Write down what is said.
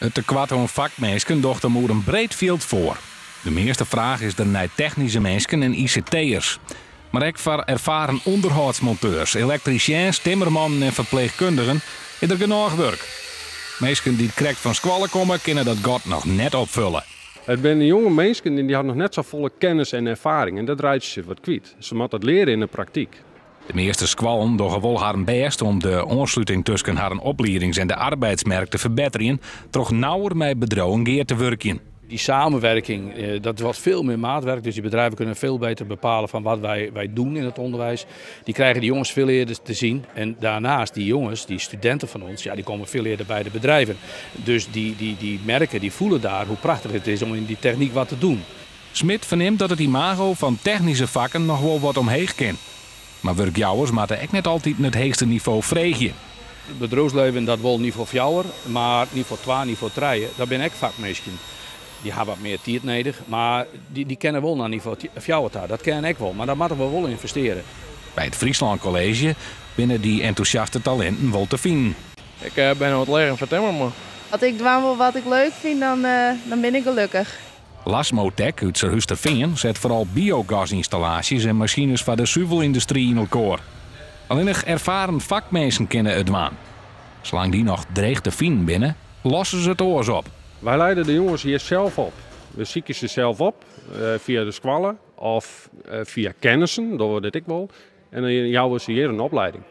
It tekoart oan fakminsken docht him oer in breed fjild foar. De measte fraach is der nei technyske minsken en ICT'ers. Mar ek foar erfaren ûnderhâldsmonteurs, elektrisiêns, timmermannen en ferpleechkundigen is der genôch wurk. Minsken dy't krekt fan skoalle komme, kinne dat gat noch net opfolje. It binne jonge minsken en dy hawwe noch net safolle kennis en erfaring en dat reitsje se wat kwyt. Se moatte dat leare yn de praktyk. De measte skoallen dogge wol harren bêst om de oansluting tusken harren opliedings en de arbeidsmerk te ferbetterjen troch nauwer mei bedriuwen gear te wurkjen. Die samenwerking, dat wordt veel meer maatwerk. Dus die bedrijven kunnen veel beter bepalen van wat wij doen in het onderwijs. Die krijgen die jongens veel eerder te zien. En daarnaast die jongens, die studenten van ons, ja, die komen veel eerder bij de bedrijven. Dus die merken, die voelen daar hoe prachtig het is om in die techniek wat te doen. Smit fernimt dat it imago fan technyske fakken noch wol wat omheech kin. Mar wurkjouwers moatte ek net altyd it heechste nivo freegje. It bedriuwslibben dat wol nivo 4, mar nivo 2, nivo 3, dat binne ek fakminsken. Dy hawwe wat mear tiid nedich, mar dy kinne wol nei nivo 4 ta. Dat kin ek wol, mar dêr moatte we wol ynvestearje. By it Friesland College binne dy entûsjaste talinten wol te finen. Ik bin oan it learen foar timmerman. As ik dwaan wol wat ik leuk fyn, dan bin ik gelokkich. Lasmotech út Surhústerfean set foaral biogasynstallaasjes en masines foar de suvelyndustry yn elkoar. Allinnich erfaren fakminsken kinne it dwaan. Salang't dy noch dreech te finen binne, losse se it oars op. Wy liede de jonges hjir sels op. We sykje se sels op fia de skoalle of fia kennissen, dogge we dit ek wol. En dan jouwe se hjir in oplieding.